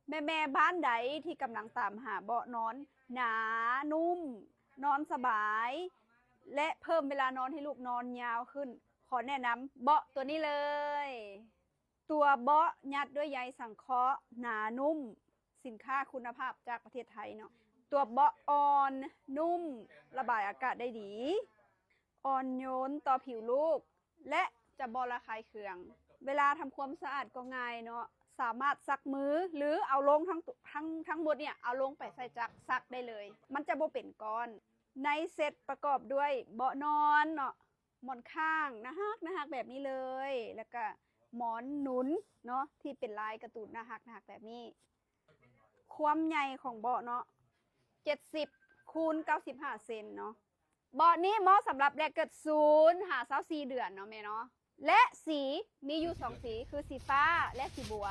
ແມ່ໆບ້ານໃດທີ່ກຳລັງຕາມຫາເບາະນອນໜານຸ້ມ ນອນສະບາຍ ແລະ ເພີ່ມເວລານອນໃຫ້ລູກນອນຍາວຂຶ້ນ, ຂໍແນະນຳເບາະຕົວນີ້ເລີຍ. ຕົວເບາະຍັດດ້ວຍໃຍສັງເຄາະ ໜານຸ້ມ, ສິນຄ້າຄຸນນະພາບຈາກປະເທດໄທເນາະ. ຕົວເບາະອ່ອນນຸ້ມ, ລະບາຍອາກາດໄດ້ດີ, ອ່ອນໂຍນຕໍ່ຜິວລູກ ແລະ ຈະບໍ່ລະຄາຍເຄືອງ. ເວລາທຳຄວາມສະອາດກໍງ່າຍເນາະ, ສາມາດຊັກມື ຫຼື ເອົາລົງທັງ ທັງ ທັງໝົດເນີ້ຍ ເອົາລົງໄປໃສ່ຈັກຊັກໄດ້ເລີຍ, ມັນຈະບໍ່ເປັນກ້ອນ. ໃນເຊັດປະກອບດ້ວຍເບາະນອນເນາະ, ໝອນຂ້າງໜ້າຮັກໆແບບນີ້ເລີຍ, ແລ້ວກະໝອນໜູນເນາະ ທີ່ເປັນລາຍກາຕູນໜ້າຮັກໆແບບນີ້. ຄວາມໃຫຍ່ຂອງເບາະເນາະ ເຈັດສິບຄູນເກົ້າສິບຫ້າເຊັນເນາະ. ເບາະນີ້ເໝາະສຳລັບແລກເກີດສູນຫາຊາວສີ່ເດືອນເນາະແມ່ເນາະ. ແລະ ສີມີຢູ່ສອງສີ ຄືສີຟ້າ ແລະ ສີບົວ.